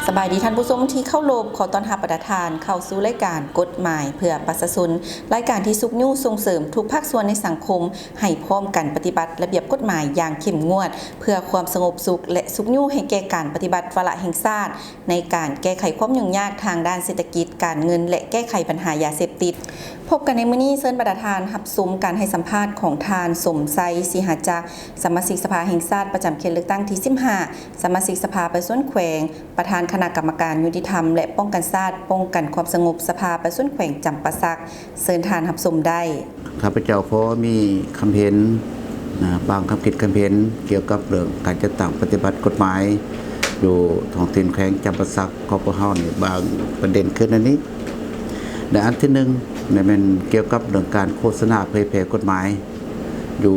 ສະບາຍດີທ່ານຜູ້ຊົມທີ່ເຄົາລົບ, ຂໍຕ້ອນຮັບບັນດາທ່ານເຂົ້າສູ່ລາຍການກົດໝາຍເພື່ອປະຊາຊົນ, ລາຍການທີ່ຊຸກຍູ້ສົ່ງເສີມທຸກພາກສ່ວນໃນສັງຄົມໃຫ້ພ້ອມກັນປະຕິບັດລະບຽບກົດໝາຍຢ່າງເຂັ້ມງວດ ເພື່ອຄວາມສະຫງົບສຸກ ແລະ ຊຸກຍູ້ໃຫ້ແກ່ການປະຕິບັດວາລະແຫ່ງຊາດ ໃນການແກ້ໄຂຄວາມຫຍຸ້ງຍາກທາງດ້ານເສດຖະກິດ, ການເງິນ ແລະ ແກ້ໄຂບັນຫາຢາເສບຕິດ. ພົບກັນໃນມື້ນີ້, ເຊີນບັນດາທ່ານຮັບຊົມການໃຫ້ສຳພາດຂອງທ່ານ ສົມໄຊ ສີຫາຈັກ, ສະມາຊິກສະພາແຫ່ງຊາດປະຈຳເຂດເລືອກຕັ້ງທີສິບຫ້າ, ສະມາຊິກສະພາປະຊາຊົນແຂວງ, ປະທານຄະນະກຳມະການຍຸຕິທຳ ແລະ ປ້ອງກັນຊາດ, ປ້ອງກັນຄວາມສະຫງົບ ສະພາປະຊາຊົນແຂວງຈຳປາສັກ. ເຊີນທ່ານຮັບຊົມໄດ້. ຂ້າພະເຈົ້າຂໍມີຄຳເຫັນ ນະ ບາງຄຳຄິດຄຳເຫັນກ່ຽວກັບເລື່ອງການຈັດຕັ້ງປະຕິບັດກົດໝາຍຢູ່ທ້ອງຖິ່ນແຂວງຈຳປາສັກຂອງພວກເຮົານີ້ ບາງປະເດັນຄືໃນນີ້. ໃນອັນທີໜຶ່ງ ນະ ແມ່ນກ່ຽວກັບເລື່ອງການໂຄສະນາເຜີຍແຜ່ກົດໝາຍຢູ່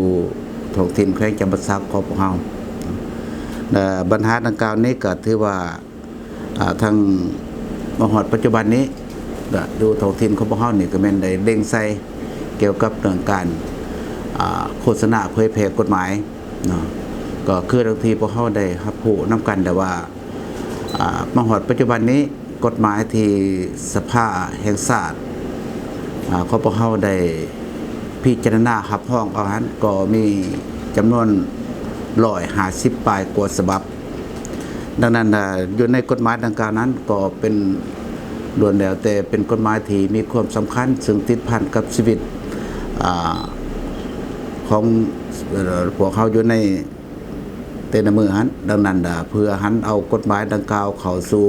ທ້ອງຖິ່ນແຂວງຈຳປາສັກຂອງພວກເຮົາ. ແລະ ບັນຫາດັ່ງກ່າວນີ້ກໍຖືວ່າ ອ່າ ທັງມາຮອດປັດຈຸບັນນີ້ ກະຢູ່ທ້ອງຖິ່ນຂອງພວກເຮົານີ້ກະແມ່ນໄດ້ເລັ່ງໃສ່ກ່ຽວກັບເລື່ອງການ ອ່າ ໂຄສະນາເຜີຍແຜ່ກົດໝາຍເນາະ. ກໍຄືດັ່ງທີ່ພວກເຮົາໄດ້ຮັບຮູ້ນຳກັນແລ້ວວ່າ ອ່າ ມາຮອດປັດຈຸບັນນີ້ ກົດໝາຍທີ່ສະພາແຫ່ງຊາດ ອ່າ ຂອງພວກເຮົາໄດ້ພິຈາລະນາຮັບຮອງເອົາຫັ້ນ ກໍມີຈຳນວນຮ້ອຍຫ້າສິບປາຍກວ່າສະບັບ. ດັ່ງນັ້ນ ຢູ່ໃນກົດໝາຍດັ່ງກ່າວນັ້ນກໍເປັນ ລ້ວນແລ້ວແຕ່ເປັນກົດໝາຍທີ່ມີຄວາມສຳຄັນ ເຊິ່ງຕິດພັນກັບຊີວິດ ອາ ຂອງ ເອີ ພວກເຮົາຢູ່ໃນແຕ່ລະມື້ຫັ້ນ. ດັ່ງນັ້ນ ເພື່ອຫັນເອົາກົດໝາຍດັ່ງກ່າວເຂົ້າສູ່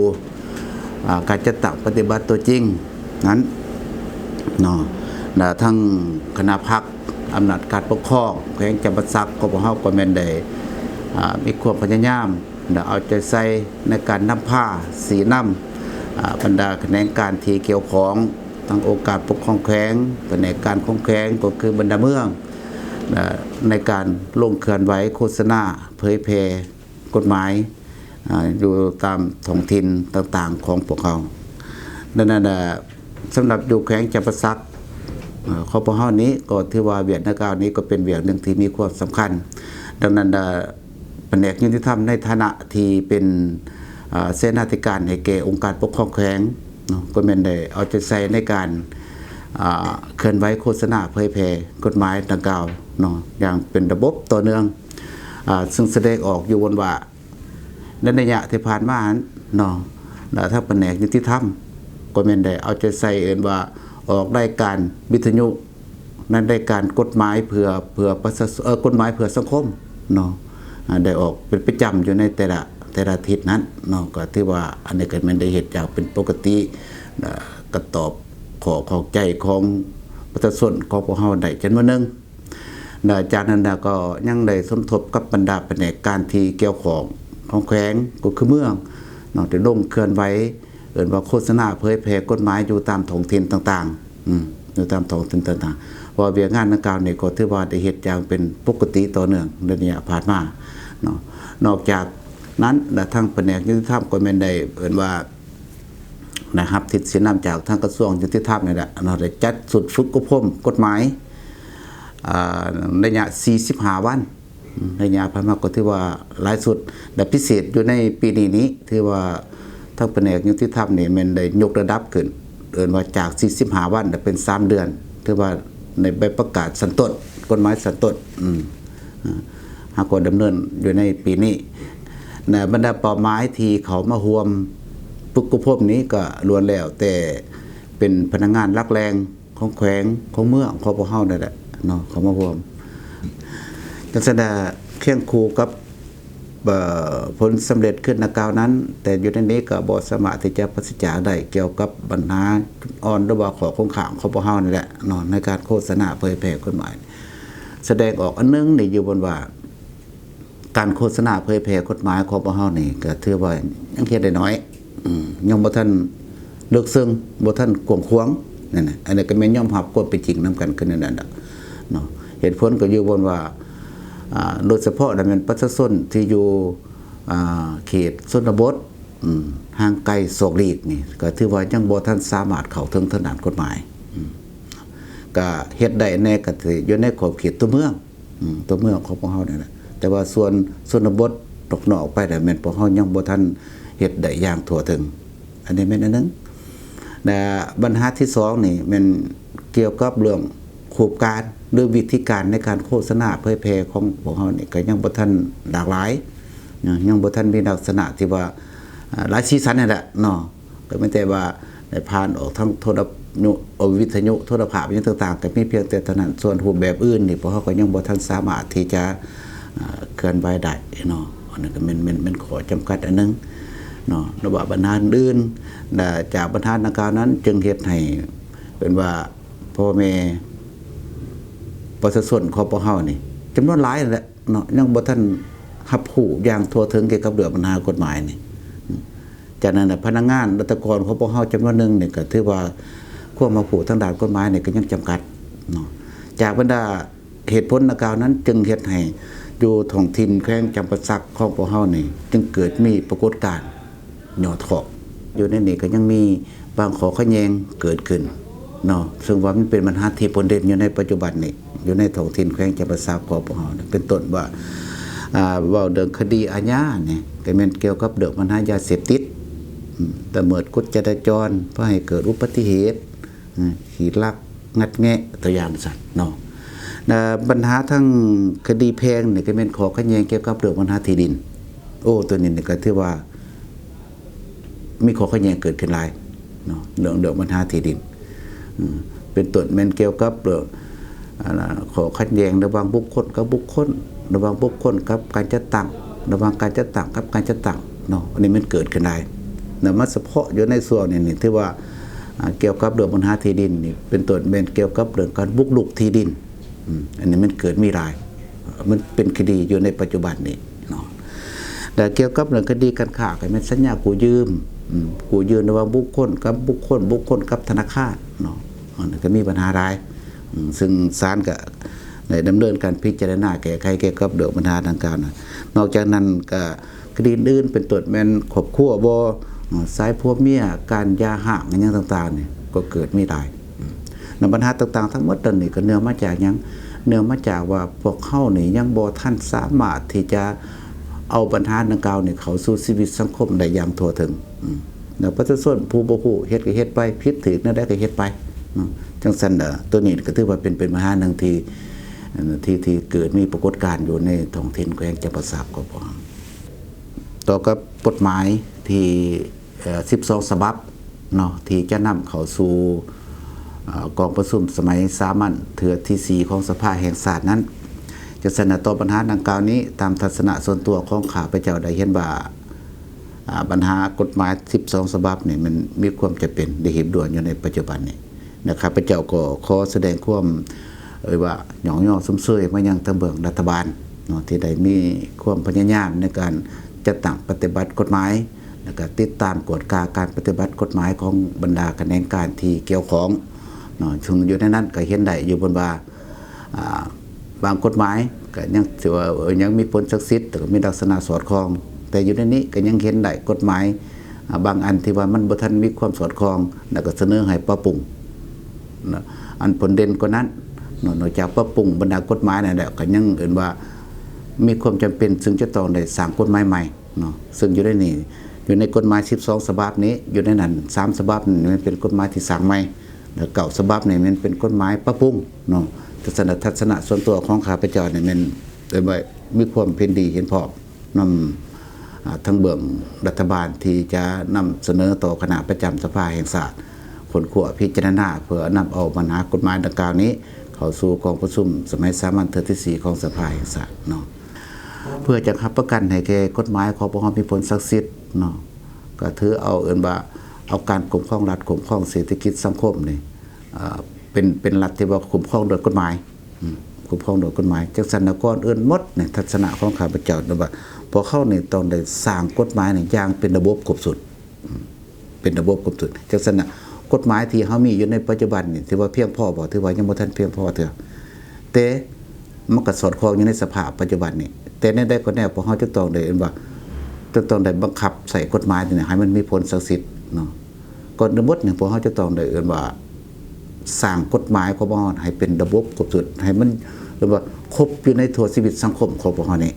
ອາ ການຈັດຕັ້ງປະຕິບັດຕົວຈິງນັ້ນເນາະ ແລະ ທັງຄະນະພັກ ອຳນາດການປົກຄອງແຂວງຈຳປາສັກຂອງພວກເຮົາກໍແມ່ນໄດ້ ອາ ມີຄວາມພະຍາຍາມ ແລະ ເອົາໃຈໃສ່ໃນການນຳພາຊີ້ນຳ ອາ ບັນດາຂະແໜງການທີ່ກ່ຽວຂ້ອງ ທັງອົງການປົກຄອງແຂວງ, ພະແນກການຂອງແຂວງ ກໍຄືບັນດາເມືອງ ແລະ ໃນການລົງເຄື່ອນໄຫວໂຄສະນາເຜີຍແຜ່ ກົດໝາຍ ອາ ຢູ່ຕາມທ້ອງຖິ່ນຕ່າງໆຂອງພວກເຮົາ. ດັ່ງນັ້ນ ອາ ສຳລັບຢູ່ແຂວງຈຳປາສັກ ອາ ຂອງພວກເຮົານີ້ ກໍຖືວ່າວຽກດັ່ງກ່າວນີ້ກໍເປັນວຽກໜຶ່ງທີ່ມີຄວາມສຳຄັນ. ດັ່ງນັ້ນ ອາ ພະແນກຍຸຕິທຳໃນຖານະທີ່ເປັນ ອາ ເສນາທິການໃຫ້ແກ່ອົງການປົກຄອງແຂວງເນາະ ກໍແມ່ນໄດ້ເອົາໃຈໃສ່ໃນການ ອາ ເຄື່ອນໄຫວໂຄສະນາເຜີຍແຜ່ກົດໝາຍດັ່ງກ່າວເນາະ ຢ່າງເປັນລະບົບຕໍ່ເນື່ອງ ອາ ເຊິ່ງສະແດງອອກຢູ່ວ່າ ໃນໄລຍະທີ່ຜ່ານມາຫັ້ນເນາະ ແລະ ທາງພະແນກຍຸຕິທຳກໍແມ່ນໄດ້ເອົາໃຈໃສ່ ເອີ້ນວ່າອອກລາຍການວິທະຍຸ ໃນລາຍການກົດໝາຍເພື່ອ ເພື່ອປະຊາຊົນ ເອີ ກົດໝາຍເພື່ອສັງຄົມເນາະ ອາ ໄດ້ອອກເປັນປະຈຳຢູ່ໃນແຕ່ລະ ແຕ່ລະອາທິດນັ້ນເນາະ. ກໍຖືວ່າອັນນີ້ກໍແມ່ນໄດ້ເຮັດຢ່າງເປັນປົກກະຕິ ແລະ ກະຕອບຂໍ້ຂ້ອງໃຈຂອງປະຊາຊົນຂອງພວກເຮົາໄດ້ຈຳນວນໜຶ່ງ. ແລະ ຈາກນັ້ນແລ້ວກໍຍັງໄດ້ສົມທົບກັບບັນດາພະແນກການທີ່ກ່ຽວຂ້ອງຂອງແຂວງ ກໍຄືເມືອງເນາະ ໄດ້ລົງເຄື່ອນໄຫວ ເອີ້ນວ່າໂຄສະນາເຜີຍແຜ່ກົດໝາຍຢູ່ຕາມທ້ອງຖິ່ນຕ່າງໆ ອືມ ຢູ່ຕາມທ້ອງຖິ່ນຕ່າງໆ ເພາະວ່າວຽກງານດັ່ງກ່າວນີ້ກໍຖືວ່າໄດ້ເຮັດຢ່າງເປັນປົກກະຕິຕໍ່ເນື່ອງໃນໄລຍະຜ່ານມາເນາະ. ນອກຈາກນັ້ນ ແລະ ທາງພະແນກຍຸຕິທຳກໍແມ່ນໄດ້ເອີ້ນວ່າ ໄດ້ຮັບທິດຊີ້ນຳຈາກທາງກະຊວງຍຸຕິທຳນີ້ແຫຼະເນາະ ໄດ້ຈັດຊຸດຝຶກອົບຮົມກົດໝາຍ ອາ ໄລຍະສີ່ສິບຫ້າວັນ ໄລຍະຜ່ານມາກໍຖືວ່າຫຼາຍຊຸດ ແລະ ພິເສດຢູ່ໃນປີນີ້ນີ້ ຖືວ່າທາງພະແນກຍຸຕິທຳນີ້ແມ່ນໄດ້ຍົກລະດັບຂຶ້ນ ເອີ້ນວ່າຈາກສີ່ສິບຫ້າວັນ ແລະ ເປັນສາມເດືອນ ຖືວ່າໃນໃບປະກາດຊັ້ນຕົ້ນ ກົດໝາຍຊັ້ນຕົ້ນ ອືມ ຫາກໍດຳເນີນຢູ່ໃນປີນີ້ ແລະ ບັນດາເປົ້າໝາຍທີ່ເຂົ້າມາຮ່ວມຝຶກອົບຮົມນີ້ກໍລ້ວນແລ້ວແຕ່ເປັນພະນັກງານຫຼັກແຫຼ່ງຂອງແຂວງ ຂອງເມືອງ ຂອງພວກເຮົານັ້ນແຫຼະເນາະ ເຂົ້າມາຮ່ວມ. ຈັ່ງຊັ້ນລະ ຄຽງຄູ່ກັບ ເອີ ຜົນສຳເລັດຂຶ້ນດັ່ງກ່າວນັ້ນ ແຕ່ຢູ່ໃນນີ້ກໍບໍ່ສາມາດທີ່ຈະປາສຈາກໄດ້ ກ່ຽວກັບບັນຫາຈຸດອ່ອນ ຫຼືວ່າຂໍ້ຄົງຄ້າງຂອງພວກເຮົານີ້ແຫຼະເນາະ ໃນການໂຄສະນາເຜີຍແຜ່ກົດໝາຍ ສະແດງອອກອັນໜຶ່ງນີ້ຢູ່ບົນວ່າ ການໂຄສະນາເຜີຍແຜ່ກົດໝາຍຂອງພວກເຮົານີ້ ກໍຖືວ່າຍັງເຮັດໄດ້ໜ້ອຍ ອືມ ຍັງບໍ່ທັນເລິກເຊິ່ງ ບໍ່ທັນກວ້າງຂວາງ ນັ້ນນະ. ອັນນີ້ກໍແມ່ນຍອມຮັບຄວາມເປັນຈິງນຳກັນຄືແນວນັ້ນແຫຼະເນາະ. ເຫດຜົນກໍຢູ່ບົນວ່າ ອາ ໂດຍສະເພາະລະແມ່ນປະຊາຊົນທີ່ຢູ່ ອາ ເຂດຊົນນະບົດ ອືມ ຫ່າງໄກສອກຫຼີກນີ້ ກໍຖືວ່າຍັງບໍ່ທັນສາມາດເຂົ້າເຖິງທາງດ້ານກົດໝາຍ ອືມ ກະເຮັດໄດ້ແດ່ກໍຄືຢູ່ໃນຂອບເຂດຕົວເມືອງ ອືມ ຕົວເມືອງຂອງພວກເຮົານີ້ແຫຼະ ແຕ່ວ່າສ່ວນຊົນນະບົດນອກໆໄປແລ້ວ ແມ່ນພວກເຮົາຍັງບໍ່ທັນ ເຮັດໄດ້ຢ່າງທົ່ວເຖິງ. ອັນນີ້ແມ່ນອັນໜຶ່ງ. ແລະບັນຫາທີສອງນີ້ແມ່ນກ່ຽວກັບເລື່ອງຮູບການ ຫຼື ວິທີການໃນການໂຄສະນາເຜີຍແຜ່ຂອງພວກເຮົານີ້ ກໍຍັງບໍ່ທັນຫຼາກຫຼາຍ, ຍັງບໍ່ທັນມີລັກສະນະທີ່ວ່າ ອາ ຫຼາຍສີສັນນັ້ນແຫຼະເນາະ. ກໍມີແຕ່ວ່າໄດ້ຜ່ານອອກທາງໂທລະຍຸ- ເອີ ວິທະຍຸໂທລະພາບຫຍັງຕ່າງໆ ກໍມີພຽງແຕ່ເທົ່ານັ້ນ. ສ່ວນຮູບແບບອື່ນນີ້ ພວກເຮົາກໍຍັງບໍ່ທັນສາມາດທີ່ຈະ ເຄື່ອນໄຫວໄດ້ເນາະ. ອັນນັ້ນກໍແມ່ນ ແມ່ນ ແມ່ນຂໍ້ຈຳກັດອັນໜຶ່ງເນາະ. ແລະວ່າບັນຫາອື່ນໆ ແລະຈາກບັນຫາດັ່ງກ່າວນັ້ນ ຈຶ່ງເຮັດໃຫ້ເອີ້ນວ່າພໍ່ແມ່ປະຊາຊົນຂອງພວກເຮົານີ້ ຈຳນວນຫຼາຍແຫຼະເນາະ ຍັງບໍ່ທັນຮັບຮູ້ຢ່າງທົ່ວເຖິງກ່ຽວກັບເລື່ອງບັນຫາກົດໝາຍນີ້. ຈາກນັ້ນນະ ພະນັກງານລັດຖະກອນຂອງພວກເຮົາຈຳນວນໜຶ່ງນີ້ ກໍຖືວ່າຄວາມຮັບຮູ້ທາງດ້ານກົດໝາຍນີ້ກໍຍັງຈຳກັດເນາະ. ຈາກບັນດາເຫດຜົນດັ່ງກ່າວນັ້ນ ຈຶ່ງເຮັດໃຫ້ຢູ່ທ້ອງຖິ່ນແຂວງຈຳປາສັກຂອງພວກເຮົານີ້ ຈຶ່ງເກີດມີປາກົດການຫຍໍ້ທໍ້. ຢູ່ໃນນີ້ກໍຍັງມີບາງຂໍ້ຂັດແຍ່ງເກີດຂຶ້ນເນາະ, ເຊິ່ງວ່າມັນເປັນບັນຫາທີ່ພົ້ນເດັ່ນຢູ່ໃນປັດຈຸບັນນີ້ ຢູ່ໃນທ້ອງຖິ່ນແຂວງຈຳປາສັກຂອງພວກເຮົານີ້ ເປັນຕົ້ນວ່າ ອ່າ ເວົ້າເລື່ອງຄະດີອາຍານີ້ ກໍແມ່ນກ່ຽວກັບເລື່ອງບັນຫາຢາເສບຕິດ, ອາ ລະເມີດກົດຈະລາຈອນ ພາໃຫ້ເກີດອຸບັດຕິເຫດ, ອາ ຂີ້ລັກງັດແງະ ຕົວຢ່າງຊັ້ນເນາະ. ແລະບັນຫາທາງຄະດີແພ່ງນີ້ ກໍແມ່ນຂໍ້ຂັດແຍ່ງກ່ຽວກັບເລື່ອງບັນຫາທີ່ດິນ. ໂອ້ ຕົວນີ້ນີ້ກໍຖືວ່າ ມີຂໍ້ຂັດແຍ່ງເກີດຂຶ້ນຫຼາຍເນາະ ເລື່ອງ ເລື່ອງບັນຫາທີ່ດິນ ເປັນຕົ້ນແມ່ນກ່ຽວກັບເລື່ອງ ອັນ ຂໍ້ຂັດແຍ່ງລະຫວ່າງບຸກຄົນກັບບຸກຄົນ, ລະຫວ່າງບຸກຄົນກັບການຈັດຕັ້ງ, ລະຫວ່າງການຈັດຕັ້ງກັບການຈັດຕັ້ງເນາະ. ອັນນີ້ມັນເກີດຂຶ້ນຫຼາຍ ແລະມາສະເພາະຢູ່ໃນຊ່ວງນີ້ນີ້ ຖືວ່າ ອາ ກ່ຽວກັບເລື່ອງບັນຫາທີ່ດິນນີ້ ເປັນຕົ້ນແມ່ນກ່ຽວກັບເລື່ອງການບຸກລຸກທີ່ດິນ. ອືມ ອັນນີ້ມັນເກີດມີຫຼາຍ ມັນເປັນຄະດີຢູ່ໃນປັດຈຸບັນນີ້ເນາະ. ແລະກ່ຽວກັບເລື່ອງຄະດີການຄ້າ ກໍແມ່ນສັນຍາກູ້ຢືມ, ອືມ ກູ້ຢືມລະຫວ່າງບຸກຄົນກັບບຸກຄົນ, ບຸກຄົນກັບທະນາຄານເນາະ, ອັນນັ້ນກໍມີບັນຫາຫຼາຍ. ອືມ ເຊິ່ງສານກໍໄດ້ດຳເນີນການພິຈາລະນາແກ້ໄຂກ່ຽວກັບເລື່ອງບັນຫາດັ່ງກ່າວນັ້ນ. ນອກຈາກນັ້ນກໍ ຄະດີອື່ນໆ ເປັນຕົ້ນແມ່ນຄອບຄົວບໍ່, ສາຍຜົວເມຍ, ການຢ່າຮ້າງ ອີ່ຫຍັງຕ່າງໆນີ້ ກໍເກີດມີຫຼາຍ. ອືມ ນຳບັນຫາຕ່າງໆທັງໝົດນັ້ນນີ້ ກໍເນື່ອງມາຈາກຫຍັງ? ເນື່ອງມາຈາກວ່າພວກເຮົານີ້ຍັງບໍ່ທັນສາມາດທີ່ຈະເອົາບັນຫາດັ່ງກ່າວນີ້ເຂົ້າສູ່ຊີວິດສັງຄົມໄດ້ຢ່າງທົ່ວເຖິງ. ອືມ ແລ້ວປະຊາຊົນຜູ້ບໍ່ຮູ້ ເຮັດກໍເຮັດໄປ, ຜິດຖືກແນວໃດກໍເຮັດໄປເນາະ. ຈັ່ງຊັ້ນ ເອີ ຕົວນີ້ກໍຖືວ່າເປັນ ເປັນບັນຫາໜຶ່ງທີ່ ທີ່ ທີ່ເກີດມີປາກົດການຢູ່ໃນທ້ອງຖິ່ນແຂວງຈຳປາສັກຂອງພວກເຮົາ. ຕໍ່ກັບກົດໝາຍທີ່ ເອີ ສິບສອງ ສະບັບເນາະ ທີ່ຈະນຳເຂົ້າສູ່ ເອີ ກອງປະຊຸມສະໄໝສາມັນເທື່ອທີສີ່ຂອງສະພາແຫ່ງຊາດນັ້ນ. ຈັ່ງຊັ້ນນະ ຕໍ່ບັນຫາດັ່ງກ່າວນີ້ ຕາມທັດສະນະສ່ວນຕົວຂອງຂ້າພະເຈົ້າໄດ້ເຫັນວ່າ ອາ ບັນຫາກົດໝາຍສິບສອງ ສະບັບນີ້ ມັນມີຄວາມຈຳເປັນເລັ່ງຮີບດ່ວນຢູ່ໃນປັດຈຸບັນນີ້. ແລະ ຂ້າພະເຈົ້າກໍຂໍສະແດງຄວາມ ເອີ້ນວ່າ ຍ້ອງຍໍຊົມເຊີຍມາຍັງທາງເບື້ອງລັດຖະບານເນາະ ທີ່ໄດ້ມີຄວາມພະຍາຍາມໃນການຈັດຕັ້ງປະຕິບັດກົດໝາຍ ແລະ ກະຕິດຕາມກວດກາການປະຕິບັດກົດໝາຍຂອງບັນດາຂະແໜງການທີ່ກ່ຽວຂ້ອງເນາະ. ເຊິ່ງຢູ່ໃນນັ້ນກໍເຫັນໄດ້ຢູ່ເບິ່ງວ່າ ອາ ບາງກົດໝາຍກໍຍັງຖືວ່າ ເອີ ຍັງມີຜົນສັກສິດ ແລະ ກໍມີລັກສະນະສອດຄ່ອງ, ແຕ່ຢູ່ໃນນີ້ກໍຍັງເຫັນໄດ້ກົດໝາຍ ອາ ບາງອັນທີ່ວ່າມັນບໍ່ທັນມີຄວາມສອດຄ່ອງ ແລ້ວກໍສະເໜີໃຫ້ປັບປຸງນະ. ອັນຜົນເດັ່ນກວ່ານັ້ນເນາະ ນອກຈາກປັບປຸງບັນດາກົດໝາຍນັ້ນແລ້ວ ກໍຍັງເອີ້ນວ່າມີຄວາມຈຳເປັນ ຊຶ່ງຈະຕ້ອງໄດ້ສ້າງກົດໝາຍໃໝ່ເນາະ. ຊຶ່ງຢູ່ໃນນີ້ ຢູ່ໃນກົດໝາຍສິບສອງ ສະບັບນີ້ ຢູ່ໃນນັ້ນ ສາມ ສະບັບນີ້ແມ່ນເປັນກົດໝາຍທີ່ສ້າງໃໝ່ ແລະ ເກົ້າ ສະບັບນີ້ແມ່ນເປັນກົດໝາຍປັບປຸງເນາະ. ທັດສະນະ ທັດສະນະສ່ວນຕົວຂອງຂ້າພະເຈົ້ານີ້ແມ່ນ ເອີ້ນວ່າມີຄວາມເຫັນດີເຫັນພ້ອມ ນຳ ອາ ທາງເບື້ອງລັດຖະບານທີ່ຈະນຳສະເໜີຕໍ່ຄະນະປະຈຳສະພາແຫ່ງຊາດ ຄົ້ນຄວ້າພິຈາລະນາ ເພື່ອນຳເອົາບັນຫາກົດໝາຍດັ່ງກ່າວນີ້ ເຂົ້າສູ່ກອງປະຊຸມສະໄໝສາມັນເທື່ອທີສີ່ຂອງສະພາແຫ່ງຊາດເນາະ. ເພື່ອຈະຮັບປະກັນໃຫ້ແກ່ກົດໝາຍຂອງພວກເຮົາມີຜົນສັກສິດເນາະ ກໍຖືເອົາ ເອີ້ນວ່າ ເອົາການຄຸ້ມຄອງລັດ ຄຸ້ມຄອງເສດຖະກິດສັງຄົມນີ້ ເປັນ ເປັນລັດທີ່ວ່າຄຸ້ມຄອງໂດຍກົດໝາຍ ອືມ ຄຸ້ມຄອງໂດຍກົດໝາຍ. ຈັ່ງຊັ້ນແລ້ວ ກ່ອນອື່ນໝົດນີ້ ທັດສະນະຂອງຂ້າພະເຈົ້ານະວ່າ ພວກເຮົານີ້ຕ້ອງໄດ້ສ້າງກົດໝາຍນີ້ຢ່າງເປັນລະບົບຄົບຊຸດ ອືມ ເປັນລະບົບຄົບຊຸດ. ຈັ່ງຊັ້ນນະ ກົດໝາຍທີ່ເຮົາມີຢູ່ໃນປັດຈຸບັນນີ້ ຖືວ່າພຽງພໍບໍ່? ຖືວ່າຍັງບໍ່ທັນພຽງພໍເທື່ອ, ແຕ່ມັນກໍສອດຄ່ອງຢູ່ໃນສະພາບປັດຈຸບັນນີ້. ແຕ່ແນວໃດກໍແນວ ພວກເຮົາຈະຕ້ອງໄດ້ ເອີ້ນວ່າ ຈະຕ້ອງໄດ້ບັງຄັບໃຊ້ກົດໝາຍນີ້ໃຫ້ມັນມີຜົນສັກສິດເນາະ. ກ່ອນອື່ນໝົດນີ້ ພວກເຮົາຈະຕ້ອງໄດ້ ເອີ້ນວ່າ ສ້າງກົດໝາຍຂອງພວກເຮົາໃຫ້ເປັນລະບົບຄົບຊຸດ ໃຫ້ມັນ ເອີ້ນວ່າ ຄົບຢູ່ໃນທົ່ວຊີວິດສັງຄົມຂອງພວກເຮົານີ້.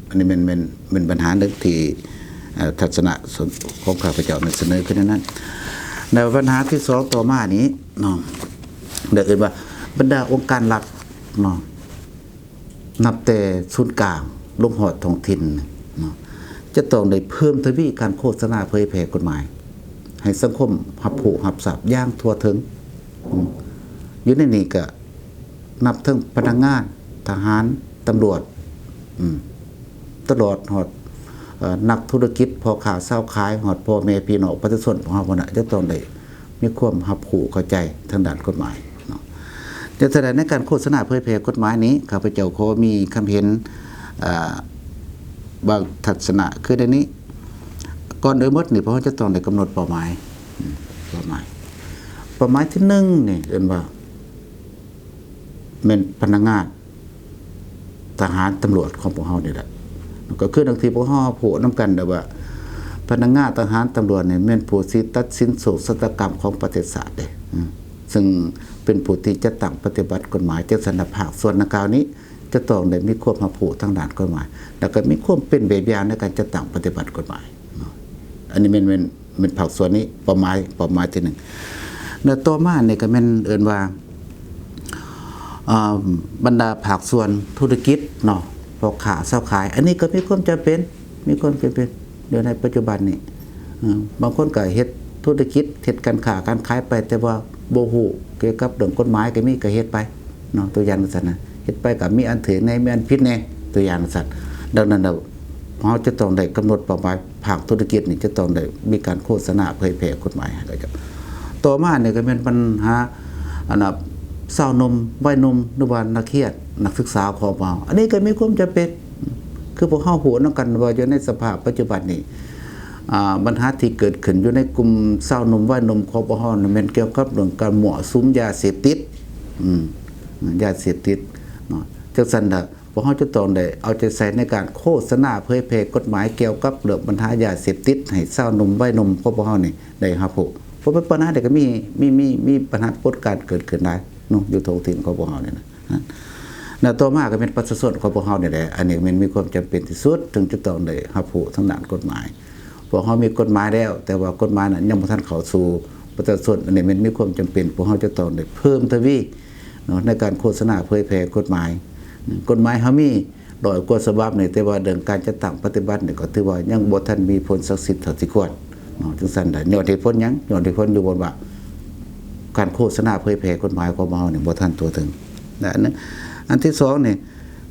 ອັນນີ້ແມ່ນ ແມ່ນ ແມ່ນບັນຫາໜຶ່ງທີ່ ເອີ ທັດສະນະສ່ວນຂອງຂ້າພະເຈົ້ານັ້ນສະເໜີຂຶ້ນໃນນັ້ນ. ແລ້ວບັນຫາທີສອງຕໍ່ມານີ້ເນາະ ໄດ້ເອີ້ນວ່າບັນດາອົງການລັດເນາະ ນັບແຕ່ສູນກາງລົງຮອດທ້ອງຖິ່ນເນາະ ຈະຕ້ອງໄດ້ເພີ່ມທະວີການໂຄສະນາເຜີຍແຜ່ກົດໝາຍ ໃຫ້ສັງຄົມຮັບຮູ້ຮັບຊາບຢ່າງທົ່ວເຖິງ. ອືມ ຢູ່ໃນນີ້ກະນັບເຖິງພະນັກງານ, ທະຫານ, ຕຳຫຼວດ, ອືມ ຕະຫຼອດຮອດ ເອີ ນັກທຸລະກິດ, ພໍ່ຄ້າຊາວຂາຍ, ຮອດພໍ່ແມ່ພີ່ນ້ອງປະຊາຊົນຂອງເຮົາພຸ້ນນະ ຈະຕ້ອງໄດ້ ມີຄວາມຮັບຮູ້ເຂົ້າໃຈທາງດ້ານກົດໝາຍເນາະ. ແຕ່ສະນັ້ນໃນການໂຄສະນາເຜີຍແຜ່ກົດໝາຍນີ້ ຂ້າພະເຈົ້າຂໍມີຄຳເຫັນ ເອີ ບາງທັດສະນະຄືໃນນີ້. ກ່ອນອື່ນໝົດນີ້ ພວກເຮົາຈະຕ້ອງໄດ້ກຳນົດເປົ້າໝາຍ ເປົ້າໝາຍ ເປົ້າໝາຍທີໜຶ່ງນີ້ເອີ້ນວ່າ ແມ່ນພະນັກງານ ທະຫານຕຳຫຼວດຂອງພວກເຮົານີ້ແຫຼະ ກໍຄືດັ່ງທີ່ພວກເຮົາຮູ້ນຳກັນແຫຼະວ່າ ພະນັກງານທະຫານຕຳຫຼວດນີ້ແມ່ນຜູ້ທີ່ຕັດສິນໂຊກຊະຕາກຳຂອງປະເທດຊາດເດ້ ອືມ ຊຶ່ງເປັນຜູ້ທີ່ຈັດຕັ້ງປະຕິບັດກົດໝາຍ. ຈັ່ງຊັ້ນລະ ພາກສ່ວນດັ່ງກ່າວນີ້ຈະຕ້ອງໄດ້ມີຄວາມຮັບຮູ້ທາງດ້ານກົດໝາຍ ແລ້ວກໍມີຄວາມເປັນແບບຢ່າງໃນການຈັດຕັ້ງປະຕິບັດກົດໝາຍເນາະ. ອັນນີ້ແມ່ນ ແມ່ນ ແມ່ນພາກສ່ວນນີ້ ເປົ້າໝາຍ ເປົ້າໝາຍທີໜຶ່ງ. ແລະ ຕໍ່ມານີ້ກໍແມ່ນເອີ້ນວ່າ ເອີ ບັນດາພາກສ່ວນທຸລະກິດເນາະ ພໍ່ຄ້າຊາວຂາຍ ອັນນີ້ກໍມີຄວາມຈຳເປັນ ມີຄວາມຈຳເປັນຢູ່ໃນປັດຈຸບັນນີ້. ເອີ ບາງຄົນກໍເຮັດທຸລະກິດ ເຮັດການຄ້າການຂາຍໄປ ແຕ່ວ່າບໍ່ຮູ້ກ່ຽວກັບເລື່ອງກົດໝາຍກໍມີ ກໍເຮັດໄປເນາະ ຕົວຢ່າງຈັ່ງຊັ້ນນະ ເຮັດໄປກໍມີອັນຖືກແດ່ ມີອັນຜິດແດ່ ຕົວຢ່າງຈັ່ງຊັ້ນ. ດັ່ງນັ້ນແລ້ວ ເຮົາຈະຕ້ອງໄດ້ກຳນົດເປົ້າໝາຍ ພາກທຸລະກິດນີ້ຈະຕ້ອງໄດ້ມີການໂຄສະນາເຜີຍແຜ່ກົດໝາຍໃຫ້ເຂົາເຈົ້າ. ຕໍ່ມານີ້ກໍແມ່ນບັນຫາ ອັນນ່າ ຊາວໜຸ່ມ ໄວໜຸ່ມ ຫຼືວ່ານັກຮຽນ ນັກສຶກສາຂອງພວກເຮົາ ອັນນີ້ກໍມີຄວາມຈຳເປັນ ຄືພວກເຮົາຮູ້ນຳກັນວ່າຢູ່ໃນສະພາບປັດຈຸບັນນີ້ ອາ ບັນຫາທີ່ເກີດຂຶ້ນຢູ່ໃນກຸ່ມຊາວໜຸ່ມ ໄວໜຸ່ມຂອງພວກເຮົານັ້ນ ແມ່ນກ່ຽວກັບເລື່ອງການມົ້ວສຸມຢາເສບຕິດ ອືມ ຢາເສບຕິດເນາະ. ຈັ່ງຊັ້ນລະ ພວກເຮົາຈະຕ້ອງໄດ້ເອົາໃຈໃສ່ໃນການໂຄສະນາເຜີຍແຜ່ກົດໝາຍກ່ຽວກັບເລື່ອງບັນຫາຢາເສບຕິດ ໃຫ້ຊາວໜຸ່ມໄວໜຸ່ມຂອງພວກເຮົານີ້ໄດ້ຮັບຮູ້. ເພາະວ່າບັນຫານີ້ກໍມີ ມີ ມີ ມີບັນຫາປາກົດການເກີດຂຶ້ນຫຼາຍເນາະ ຢູ່ທ້ອງຖິ່ນຂອງພວກເຮົານີ້ນະ. ແລ້ວຕໍ່ມາກໍແມ່ນປະຊາຊົນຂອງພວກເຮົານີ້ແຫຼະ ອັນນີ້ແມ່ນມີຄວາມຈຳເປັນທີ່ສຸດ ເຖິງຈະຕ້ອງໄດ້ຮັບຮູ້ທາງດ້ານກົດໝາຍ. ພວກເຮົາມີກົດໝາຍແລ້ວ ແຕ່ວ່າກົດໝາຍນັ້ນຍັງບໍ່ທັນເຂົ້າສູ່ປະຊາຊົນ ອັນນີ້ແມ່ນມີຄວາມຈຳເປັນ ພວກເຮົາຈະຕ້ອງໄດ້ເພີ່ມທະວີ ເນາະ ໃນການໂຄສະນາເຜີຍແຜ່ກົດໝາຍ. ອືມ ກົດໝາຍເຮົາມີຮ້ອຍກວ່າສະບັບນີ້ ແຕ່ວ່າເລື່ອງການຈັດຕັ້ງປະຕິບັດນີ້ກໍຖືວ່າຍັງບໍ່ທັນມີຜົນສັກສິດເທົ່າທີ່ຄວນເນາະ. ຈັ່ງຊັ້ນລະ ຍ້ອນເຫດຜົນຫຍັງ? ຍ້ອນເຫດຜົນຢູ່ບ່ອນວ່າການໂຄສະນາເຜີຍແຜ່ກົດໝາຍຂອງພວກເຮົານີ້ບໍ່ທັນທົ່ວເຖິງ. ແລະ ອັນ ອັນທີສອງນີ້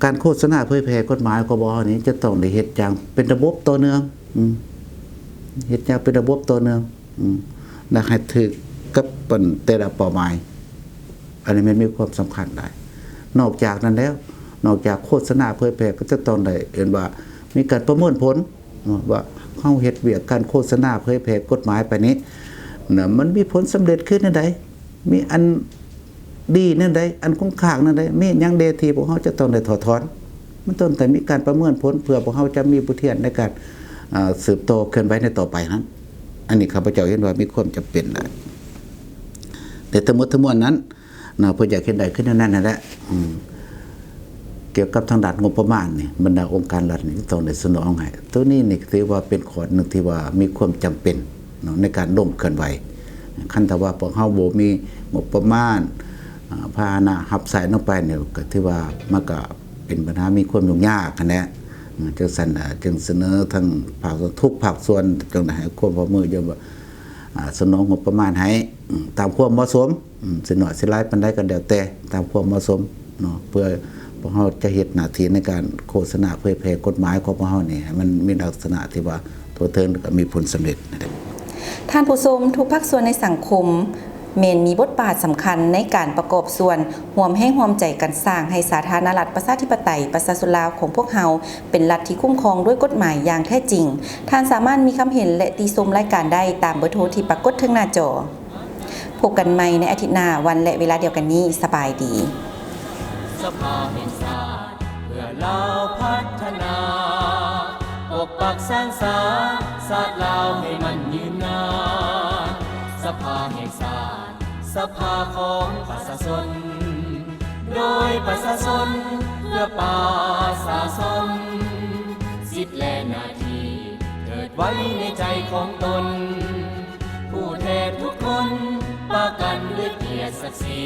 ການໂຄສະນາເຜີຍແຜ່ກົດໝາຍຂອງພວກເຮົານີ້ຈະຕ້ອງໄດ້ເຮັດຢ່າງເປັນລະບົບຕໍ່ເນື່ອງ ອືມ ເຮັດຢ່າງເປັນລະບົບຕໍ່ເນື່ອງ ອືມ ແລະ ໃຫ້ຖືກກັບ ອັນ ແຕ່ລະເປົ້າໝາຍ ອັນນີ້ແມ່ນມີຄວາມສຳຄັນຫຼາຍ. ນອກຈາກນັ້ນແລ້ວ ນອກຈາກໂຄສະນາເຜີຍແຜ່ ກໍຈະຕ້ອງໄດ້ເອີ້ນວ່າມີການປະເມີນຜົນເນາະ ວ່າເຮົາເຮັດວຽກການໂຄສະນາເຜີຍແຜ່ກົດໝາຍໄປນີ້ນະ ມັນມີຜົນສຳເລັດຄືແນວໃດ? ມີອັນດີແນວໃດ? ອັນຄົງຄ້າງແນວໃດ? ມີຫຍັງແດ່ທີ່ພວກເຮົາຈະຕ້ອງໄດ້ຖອດຖອນ? ມັນຕ້ອງໄດ້ມີການປະເມີນຜົນ ເພື່ອພວກເຮົາຈະມີບົດຮຽນໃນການ ເອີ ສືບຕໍ່ເຄື່ອນໄຫວໃນຕໍ່ໄປຫັ້ນ. ອັນນີ້ຂ້າພະເຈົ້າເຫັນວ່າມີຄວາມຈຳເປັນຫຼາຍ. ແຕ່ທັງໝົດທັງມວນນັ້ນເນາະ ເພິ່ນຢາກເຮັດໄດ້ຄືແນວນັ້ນຫັ້ນແຫຼະ. ອືມ ກ່ຽວກັບທາງດ້ານງົບປະມານນີ້ ບັນດາອົງການລັດນີ້ຕ້ອງໄດ້ສະໜອງໃຫ້. ໂຕນີ້ນີ້ຖືວ່າເປັນຂໍ້ໜຶ່ງທີ່ວ່າມີຄວາມຈຳເປັນເນາະ ໃນການລົງເຄື່ອນໄຫວ. ຄັນຖ້າວ່າພວກເຮົາບໍ່ມີງົບປະມານ ອາ ພາຫະນະຮັບໃຊ້ລົງໄປນີ້ ກໍຖືວ່າມັນກໍ ເປັນບັນຫາມີຄວາມຫຍຸ້ງຍາກຫັ້ນແຫຼະ. ເອີ ຈັ່ງຊັ້ນລະ ຈຶ່ງສະເໜີທັງພາກ ທຸກພາກສ່ວນ ຈົ່ງໄດ້ໃຫ້ຄວາມຮ່ວມມື ຢ່າງວ່າ ອາ ສະໜອງງົບປະມານໃຫ້ ອືມ ຕາມຄວາມເໝາະສົມ ອືມ ຊິໜ້ອຍຊິຫຼາຍປານໃດກໍແລ້ວແຕ່ ຕາມຄວາມເໝາະສົມເນາະ ເພື່ອພວກເຮົາຈະເຮັດໜ້າທີ່ໃນການໂຄສະນາເຜີຍແຜ່ກົດໝາຍຂອງພວກເຮົານີ້ ໃຫ້ມັນມີລັກສະນະທີ່ວ່າທົ່ວເຖິງ ແລະ ກໍມີຜົນສຳເລັດນັ້ນເອງ. ທ່ານຜູ້ຊົມ, ທຸກພາກສ່ວນໃນສັງຄົມ ແມ່ນມີບົດບາດສຳຄັນໃນການປະກອບສ່ວນຮ່ວມແຮງຮ່ວມໃຈກັນສ້າງໃຫ້ສາທາລະນະລັດ ປະຊາທິປະໄຕ ປະຊາຊົນລາວຂອງພວກເຮົາ ເປັນລັດທີ່ຄຸ້ມຄອງດ້ວຍກົດໝາຍຢ່າງແທ້ຈິງ. ທ່ານສາມາດມີຄຳເຫັນ ແລະ ຕິຊົມລາຍການໄດ້ຕາມເບີໂທທີ່ປາກົດເທິງໜ້າຈໍ. ພົບກັນໃໝ່ໃນອາທິດໜ້າ ວັນ ແລະ ເວລາດຽວກັນນີ້. ສະບາຍດີ. ສະພາແຫ່ງຊາດ ເພື່ອລາວພັດທະນາ ປົກປັກສານສາ ຊາດລາວໃຫ້ມັນຍືນນານ. ສະພາແຫ່ງຊາດ ສະພາຂອງປະຊາຊົນ ໂດຍປະຊາຊົນ ເພື່ອປະຊາຊົນ ສິດ ແລະ ໜ້າທີ່ ເທີດ ໄວ້ໃນໃຈຂອງຕົນ ຜູ້ແທນທຸກຄົນ ປະກັນດ້ວຍກຽດສັກສີ